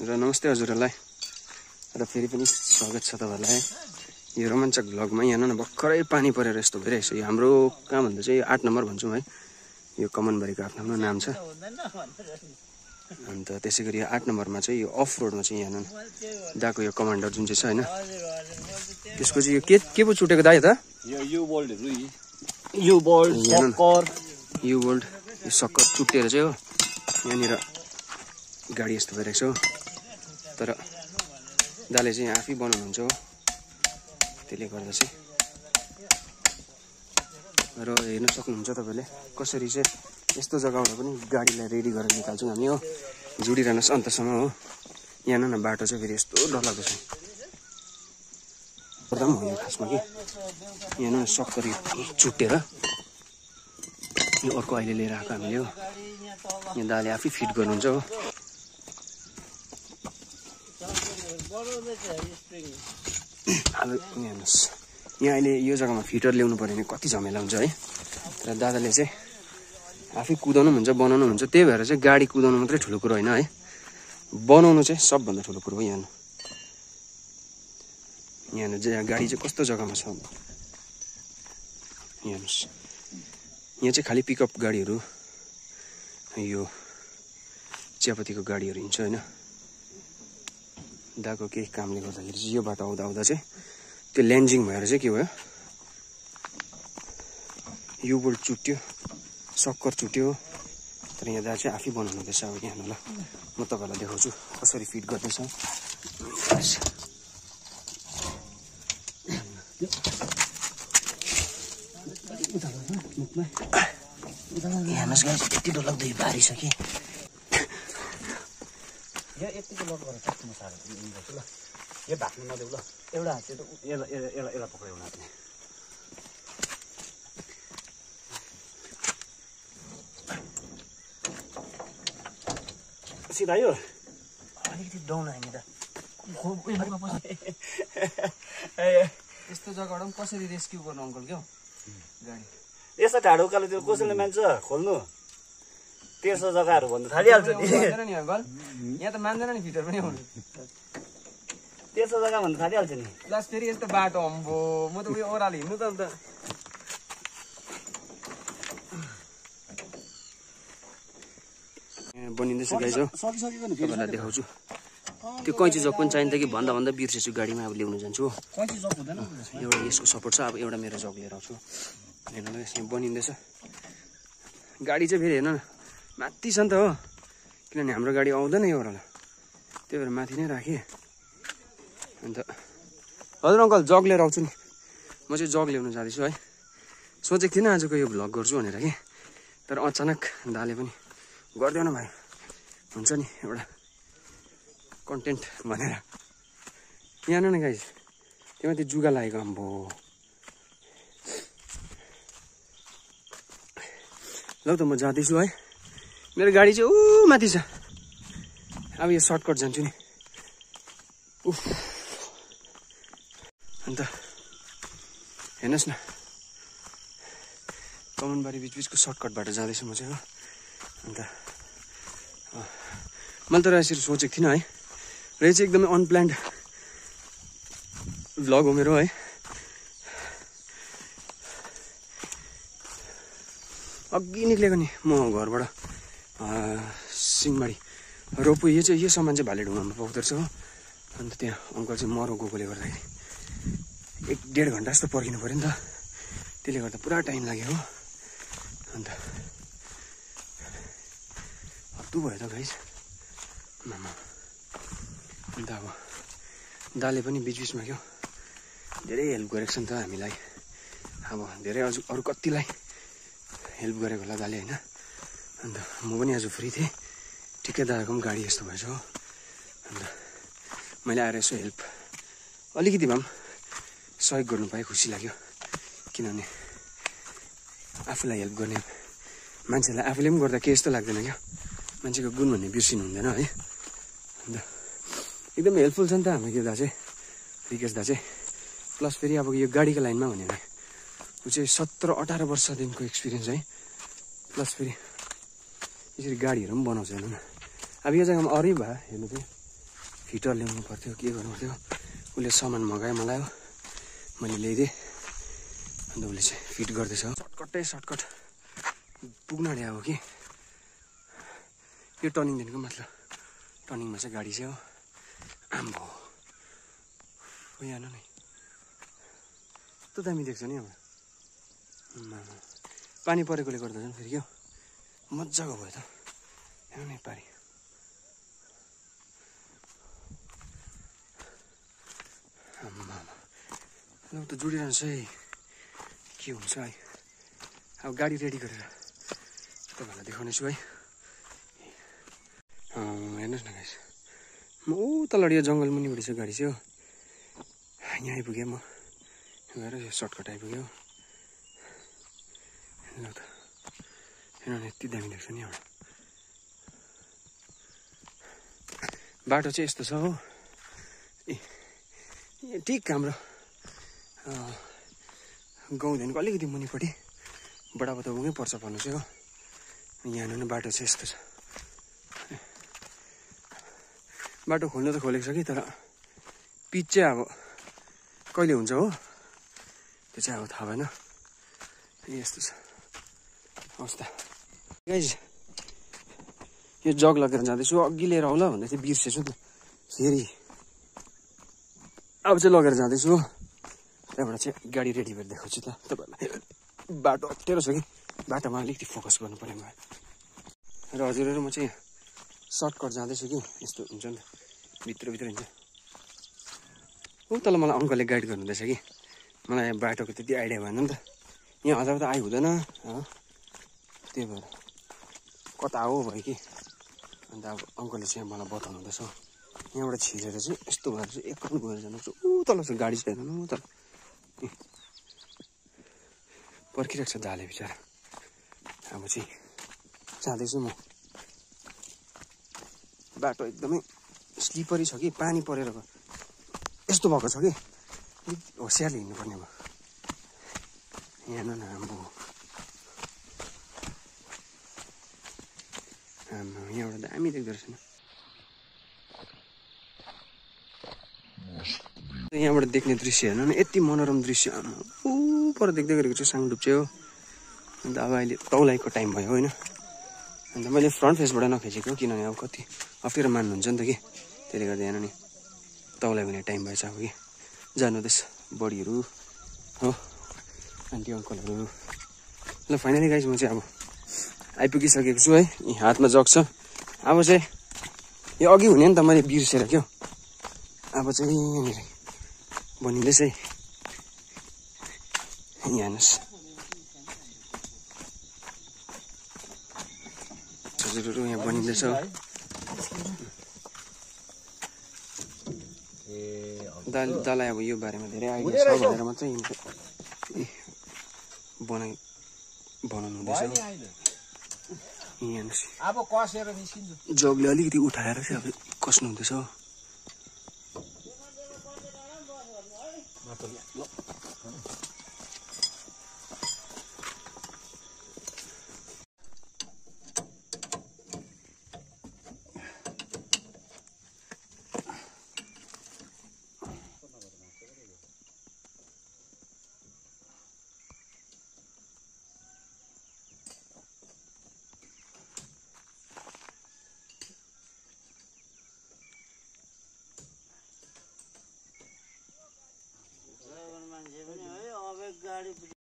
र नमस्ते हजुरहरूलाई र फेरि पनि स्वागत छ तपाईहरुलाई यो रोमाञ्चक भ्लगमा। यहाँ न भर्खरै पानी परेर यस्तो भइरहेछ। यो हाम्रो कहाँ भन्दा चाहिँ 8 नम्बर भन्छौँ है। यो कमनबारीको आफ्नो नाम छ। अन्त त्यसैगरी यो 8 नम्बरमा चाहिँ यो अफ रोडमा चाहिँ यहाँ दाको यो कमान्डर जुन चाहिँ छ हैन, त्यसको चाहिँ यो के पो छुटेको दाइ त? यो यु बोल्टहरु यु बोल्ट सक्कर यो सक्कर चुटेर चाहिँ हो यहाँनिर गाडी यस्तो भइरहेको छ। तर दाले चाहिँ आफै बनाउनुहुन्छ हो, त्यसले गर्दा चाहिँ। र हेर्न सक्नुहुन्छ तपाईले कसरी चाहिँ यस्तो जग्गाबाट पनि गाडीलाई रेडी गरेर निकाल्छौँ हामी हो। जुडिरहनुहोस् अन्तसम्म हो। यहाँ न बाटो चाहिँ फेरि यस्तो डरलाग्दो छ। पर्दा पनि हो यो खासमा कि यहाँ न सक्कर चुटेर यो अर्को अहिले लिएर आएको हामीले हो। यहाँ दाले आफै फिट गर्नुहुन्छ हो। अब हेर्नुहोस् यहाँ अहिले यो जग्गामा फिटर ल्याउनु पर्यो भने कति झमेला हुन्छ है। र दादाले चाहिँ आफै कुदाउनु हुन्छ बनाउनु हुन्छ। त्यही भएर चाहिँ गाडी कुदाउनु मात्रै ठुलो कुरो होइन है, बनाउनु चाहिँ सबभन्दा ठुलो कुरो हो। यहाँ गाडी चाहिँ कस्तो जग्गामा छ हेर्नुहोस्। यहाँ चाहिँ खालि पिकअप गाडीहरू, यो चियापत्तीको गाडीहरू हिँड्छ होइन। दाको केही कामले गर्दाखेरि चाहिँ यो बाटो आउँदा आउँदा चाहिँ त्यो ल्यान्डिङ भएर चाहिँ के भयो, यो बोल्ट चुट्यो, सक्कर चुट्यो। तर यहाँ दा चाहिँ आफै बनाउनु हुँदैछ। अब यहाँ ल म तपाईँलाई देखाउँछु कसरी फिट गर्दैछ। हेर्नुहोस् गाइस यति डरलाग्दो भारी छ कि यतिको लक गरेर टक्कमा सार्यो ल। यो भाग्नु नदेऊ ल। एउटा हात चाहिँ यसलाई पक्रेर एउटा हातले सिधा यो अलिकति डाउन आयो नि त। यस्तो जग्गाबाट पनि कसरी रेस्क्यु गर्नु अङ्कल क्या गाडी? यस्तो ढाडो उकालो त्यो कसैले मान्छ खोल्नु? त्यस्तो जग्गाहरू भन्नु थालिहाल्छ नि अङ्कल। यहाँ त मान्दैन नि फिटर पनि आउनु। त्यस्तो जग्गा भन्नु थालिहाल्छ नि। प्लस फेरि यस्तो बाटो अम्बो, म त उयो ओह्रालो हिँड्नु त अन्त। बनिँदैछ गाइस हो, तपाईँलाई देखाउँछु। त्यो कैँची जक पनि चाहिन्छ कि भन्दा भन्दा बिर्सेछु गाडीमा। अब ल्याउनु जान्छु हो। एउटा यसको सपोर्ट छ, अब एउटा मेरो जग लिएर आउँछु। हेर्नुहोस् यहाँ बनिँदैछ गाडी चाहिँ। फेरि हेर्न माथि छ नि त हो, किनभने हाम्रो गाडी आउँदैन यो ओह्रालो, त्यही भएर माथि नै राखेँ। अन्त हजुर अङ्कल जग लिएर आउँछु नि। म चाहिँ जग ल्याउनु जाँदैछु है। सोचेको थिइनँ आजको यो भ्लग गर्छु भनेर कि, तर अचानक दाले पनि गरिदेऊ न भाइ, हुन्छ नि एउटा कन्टेन्ट भनेर। यहाँ न गाइस त्यो माथि जुगा लागेको अम्बो। ल त म जाँदैछु है। मेरो गाडी चाहिँ ऊ माथि छ। अब यो सर्टकट जान्छु नि। उफ। अन्त हेर्नुहोस् न कमनबारी बिचबिचको सर्टकटबाट जाँदैछु म चाहिँ हो। अन्त मैले तर यसरी सोचेको थिइनँ है। र यो चाहिँ एकदमै अनप्लान्ड भ्लग हो मेरो है। अघि निक्लेको नि म घरबाट सिंहमारी रोपु। यो चाहिँ यो सामान चाहिँ भालेढुङ्गामा पाउँदो रहेछ हो। अन्त त्यहाँ अङ्कल चाहिँ मरो गएकोले गर्दाखेरि 1-1.5 घन्टा जस्तो पर्खिनु पऱ्यो नि त। त्यसले गर्दा पुरा टाइम लाग्यो हो। अन्त हत्तु भयो त गाइस मामा। अन्त अब दाले पनि बिचबिचमा क्या धेरै हेल्प गरेको छ नि त हामीलाई। अब धेरै अरू कतिलाई हेल्प गरेको होला दाले होइन। अन्त म पनि आज फ्री थिएँ, ठिकै दादाको पनि गाडी यस्तो भएछ हो। अन्त मैले आएर यसो हेल्प अलिकति भए पनि सहयोग गर्नु पाएँ, खुसी लाग्यो। किनभने आफूलाई हेल्प गर्ने मान्छेलाई आफूले पनि गर्दा केही यस्तो लाग्दैन क्या, मान्छेको गुण भन्ने बिर्सिनु हुँदैन है। अन्त एकदम हेल्पफुल छ नि त हाम्रो यो दा चाहिँ, रिकेश दा चाहिँ। प्लस फेरि अब यो गाडीको लाइनमा भन्यो भने ऊ चाहिँ 17-18 वर्षदेखिको एक्सपिरियन्स है। प्लस फेरि यसरी गाडीहरू पनि बनाउँछ हेर्नु न। अब यो जग्गामा अरू भए हेर्नु चाहिँ फिटर ल्याउनु पर्थ्यो के गर्नु पर्थ्यो उसले सामान मगायो मलाई हो मैले ल्याइदिएँ अन्त उसले चाहिँ फिट गर्दैछ सर्टकट पुग्न आँट्यो अब कि यो टर्निङदेखिको मात्र टर्निङमा चाहिँ गाडी चाहिँ हो आम्बो यहाँ नै यस्तो दामी देख्छ नि अब पानी परेकोले गर्दा झन् फेरि क्या मजाको भयो त यहाँ नै पारी आम्मा ल त जोडिरहन्छ है के हुन्छ है अब गाडी रेडी गरेर तपाईँहरूलाई देखाउने छु है हेर्नुहोस् न गाइस म तल यो जङ्गल मुनिबाट चाहिँ गाडी चाहिँ हो यहाँ आइपुगेँ म गएर यो सर्टकट आइपुग्यो ल त हेर्नु यति दामी देख्छ नि अब बाटो चाहिँ यस्तो छ हो ए ठिक हाम्रो गाउँदेखिको अलिकति मुनिपट्टि बडाबताउँमै पर्छ भन्नु चाहिँ हो यहाँ बाटो चाहिँ यस्तो छ बाटो खोल्नु त खोलेको छ कि तर पिच चाहिँ अब कहिले हुन्छ हो त्यो चाहिँ अब थाहा भएन यस्तो छ अवस्था गाइज यो जग लगेर जाँदैछु अघि लिएर आउला भन्दै चाहिँ बिर्सेछु नि फेरि अब चाहिँ लगेर जाँदैछु हो त्यहाँबाट चाहिँ गाडी रेडी गरेर देखाउँछु त तपाईँहरूलाई बाटो अप्ठ्यारो छ कि बाटोमा अलिकति फोकस गर्नु पऱ्यो मलाई र हजुरहरू म चाहिँ सर्टकट जाँदैछु कि यस्तो हुन्छ नि त भित्र हुन्छ ऊ तल मलाई अङ्कलले गाइड गर्नुहुँदैछ कि मलाई बाटोको त्यति आइडिया भएन नि त यहाँ हतार आइ हुँदैन त्यही भएर कता हो भयो कि अन्त अब अङ्कलले चाहिँ मलाई बताउनु हुँदैछ यहाँबाट छिरेर चाहिँ यस्तो भएर चाहिँ एकपल्ट गएर जानुपर्छ ऊ तल छ गाडी चाहिँ हेर्नु ऊ तल पर्खिरहेको छ दाले बिचरा अब चाहिँ जाँदैछु म बाटो एकदमै स्लिपरी छ कि पानी परेर यस्तो भएको छ कि होसियारले हिँड्नुपर्ने भयो यहाँ न आम्बो यहाँबाट दामी देख्दो रहेछ यहाँबाट देख्ने दृश्य हेर्नु न यति मनोरम दृश्य ऊ पर देख्दै गरेको चाहिँ साङडुप्चे हो अन्त अब अहिले तौलाइको टाइम भयो होइन अन्त मैले फ्रन्ट फेसबाट नखिचेको किनभने अब कति अप्ठ्यारो मान्नुहुन्छ नि त कि त्यसले गर्दा यहाँ नि तौलाइ हुने टाइम भएछ अब कि जानुहुँदैछ बडीहरू हो आन्टी अङ्कलहरू ल फाइनली गाइस म चाहिँ अब आइपुगिसकेको छु है यी हातमा जग छ अब चाहिँ यो अघि हुने नि त मैले बिर्सेर क्या अब चाहिँ यहाँनिर बनिँदैछ है यहाँ हेर्नुहोस् हजुरहरू यहाँ बनिँदैछ दाललाई अब यो बारेमा धेरै आइडिया छ भनेर मात्रै बनाउनु हुँदैछ अब कसेर निस्किन्छ जगले अलिकति उठाएर चाहिँ अब कस्नु हुँदैछ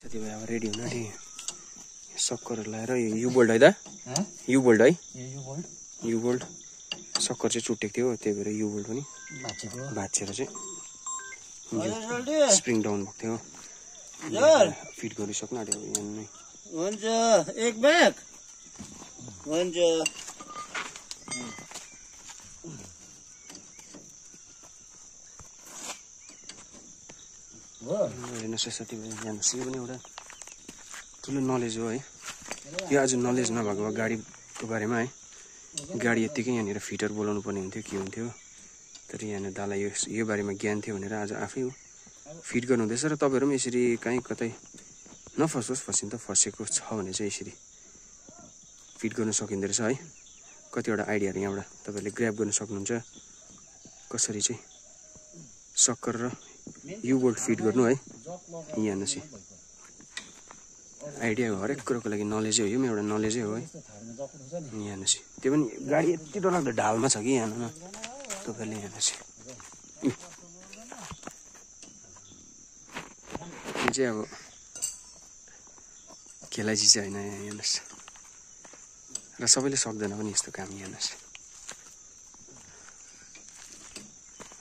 साथीभाइ अब रेडी हुन आँटे सक्करहरू लगाएर यो युबोल्ट है त युबोल्ट है युबोल्ट सक्कर चाहिँ चुटेको थियो त्यही भएर युबोल्ट पनि भाँचेर चाहिँ स्प्रिङ डाउन भएको थियो फिट गरिसक्नु आँट्यो यहाँ नै हुन्छ एक ब्याग हुन्छ हेर्नुहोस् साथीभाइ हेर्नुहोस् यो पनि एउटा ठुलो नलेज हो है यो आज नलेज नभएको भए गाडीको बारेमा है गाडी यत्तिकै यहाँनिर फिटर बोलाउनु पर्ने हुन्थ्यो के हुन्थ्यो तर यहाँनिर दालाई यो बारेमा ज्ञान थियो भनेर आज आफै फिट गर्नुहुँदैछ र तपाईँहरू पनि यसरी कहीँ कतै नफसोस् फसिन त फसेको छ भने चाहिँ यसरी फिट गर्न सकिँदो रहेछ है कतिवटा आइडियाहरू यहाँबाट तपाईँहरूले ग्र्याब गर्न सक्नुहुन्छ कसरी चाहिँ सक्कर र युबोल्ट फिट गर्नु है यहाँ हेर्नुहोस् आइडिया हो हरेक कुरोको लागि नलेजै हो यो पनि एउटा नलेजै हो है यहाँ हेर्नुहोस् त्यो पनि गाडी यति डरलाग्दो ढालमा छ कि यहाँ न तपाईँले हेर्नुहोस् यो चाहिँ अब खेलाइची चाहिँ होइन यहाँ हेर्नुहोस् र सबैले सक्दैन पनि यस्तो काम यहाँ हेर्नुहोस्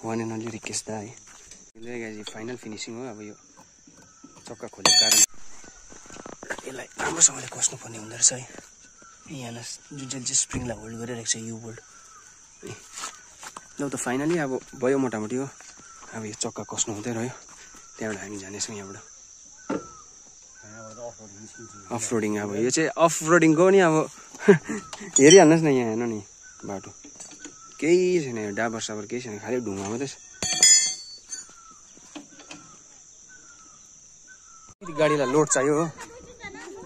वान एन्ड ओन्ली रिक्वेस्ट दा है यसले फाइनल फिनिसिङ हो अब यो चक्का खोलेको कारण यसलाई राम्रोसँगले कस्नुपर्ने हुँदो रहेछ है यहाँ हेर्नुहोस् जुन चाहिँ स्प्रिङलाई होल्ड गरिरहेको छ यु बोल्ट है ल त फाइनली अब भयो मोटामोटी हो अब यो चक्का कस्नु हुँदै रह्यो त्यहाँबाट हामी जानेछौँ यहाँबाट अफ रोडिङ अब यो चाहिँ अफ रोडिङको नि अब हेरिहाल्नुहोस् न यहाँ हेर्नु नि बाटो केही छैन यो डाबर साबर केही छैन खालि ढुङ्गा मात्रै छ गाडीलाई लोड चाहियो हो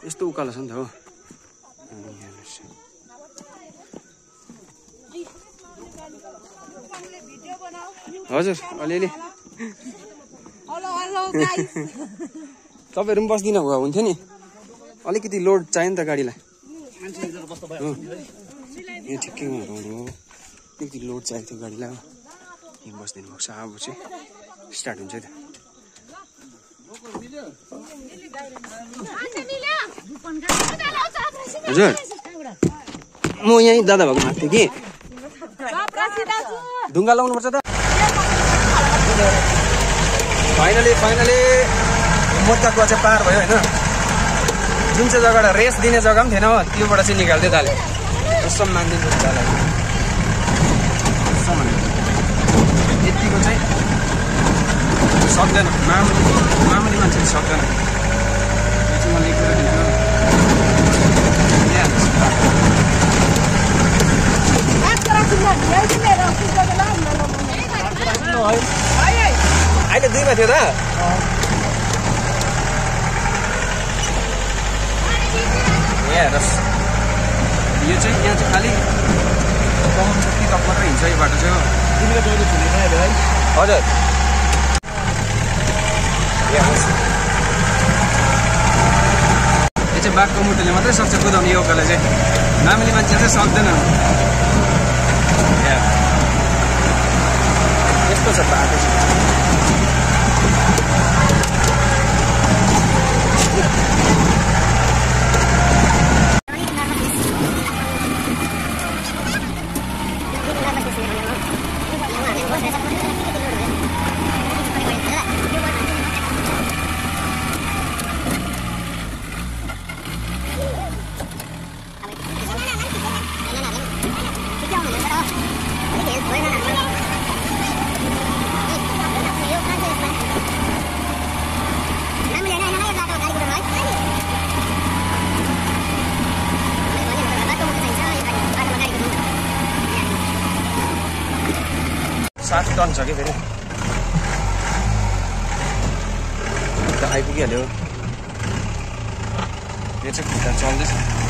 यस्तो उकालो छ नि त हो हजुर अलिअलि तपाईँहरू पनि बस्दिनु भयो हुन्थ्यो नि अलिकति लोड चाहियो नि त गाडीलाई यहाँ ठिकै हो अलिकति लोड चाहिएको थियो गाडीलाई हो यहाँ बस्दिनु भएको छ अब चाहिँ स्टार्ट हुन्छ त हजुर म यहीँ दादा भएको माग थिएँ कि ढुङ्गा लाउनुपर्छ त फाइनली मोद्दा कुवा चाहिँ पार भयो होइन जुन चाहिँ जग्गाबाट रेस दिने जग्गा पनि थिएन हो त्योबाट चाहिँ निकाल्दै दाले कसम मानिदिनु दालाई यतिको चाहिँ सक्दैन मामुली मान्छेले सक्दैन यो चाहिँ मलाई एक कुरा अहिले 2 मा थियो त हेर्नुहोस् यो चाहिँ यहाँ चाहिँ खालि कमन शक्ति तक मात्रै हिँड्छ यो बाटो चाहिँ हो तिमीले जहिले छुने है हजुर हेर्नुहोस् यो चाहिँ बाघको मुटुले मात्रै सक्छ कुदाउने यो उकालो चाहिँ मामुली मान्छे चाहिँ सक्दैन यस्तो छ बाटो चाहिँ सात टन छ कि फेरि आइपुगिहाल्यो यो चाहिँ खुट्टा चल्दैछ